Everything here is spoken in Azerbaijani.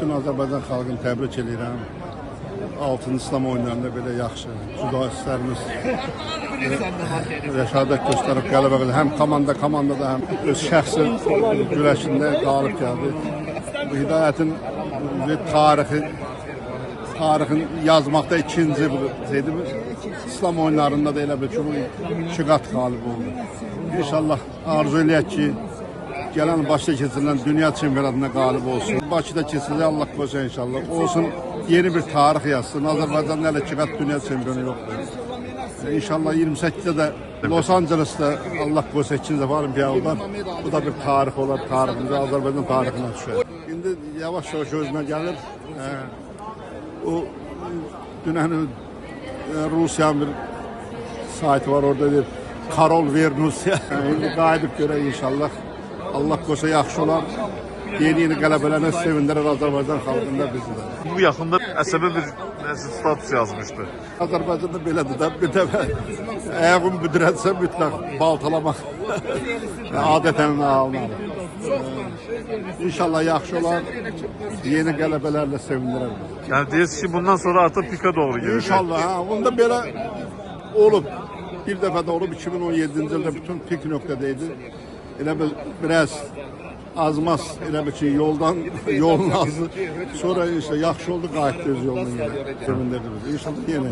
Bütün Azərbaycan xalqını təbrik edirəm. 6-cı İslam oyunlarında belə yaxşı judoistlərimiz rəşadət göstərib qələbə qazandı. Həm komandada, həm öz şəxsi güləşində qalib gəldi. Bu Hidayətin tarixin yazmaqda ikinci bu şeydir. İslam oyunlarında da elə bil ki, bu iki qat qalib oldu. İnşallah arzu eləyək ki, gələn Bakıda keçirilən dünya çempionatında qalib olsun. Bakıda keçiriləcək, Allah qoysa inşallah. Olsun, yeni bir tarix yazsın. Azərbaycanda hələ iki qat dünya çempionu yoxdur. İnşallah 28-də də Los Angeles'də Allah qoysa ikinci dəfə olimpiya olar. Bu da bir tarix olar, tariximizə, Azərbaycan tarixinə düşər. İndi yavaş-yavaş özünə gəlir. O dünən Rusiyanın bir saytı var, orada deyir Karol Vernusya. İndi qayıdıb görək inşallah. Allah qoysa yaxşı olar. Yeni-yeni qələbələrlə sevindirər Azərbaycan xalqını da, bizi də. Bu yaxında əsəbi bir nəsə status yazmışdı. Azərbaycanda belədir də, bir dəfə ayağımı büdrətsə mütləq baltalamaq adətən alınır. İnşallah yaxşı olar, yeni qələbələrlə sevindirər bizi. Yəni deyirsiniz ki, bundan sonra artıq pika doğru gedəcək. İnşallah, ha, onda belə olub, bir dəfə də olub, 2017-ci ildə bütün pik nöqtədə idi. Elə bil biraz azmaz, elə bil ki, yoldan, yolun azdı. Sonra işte yaxşı oldu, qayıtdı öz yoluna yenə. Sevindirdi bizi. İnşallah yenə.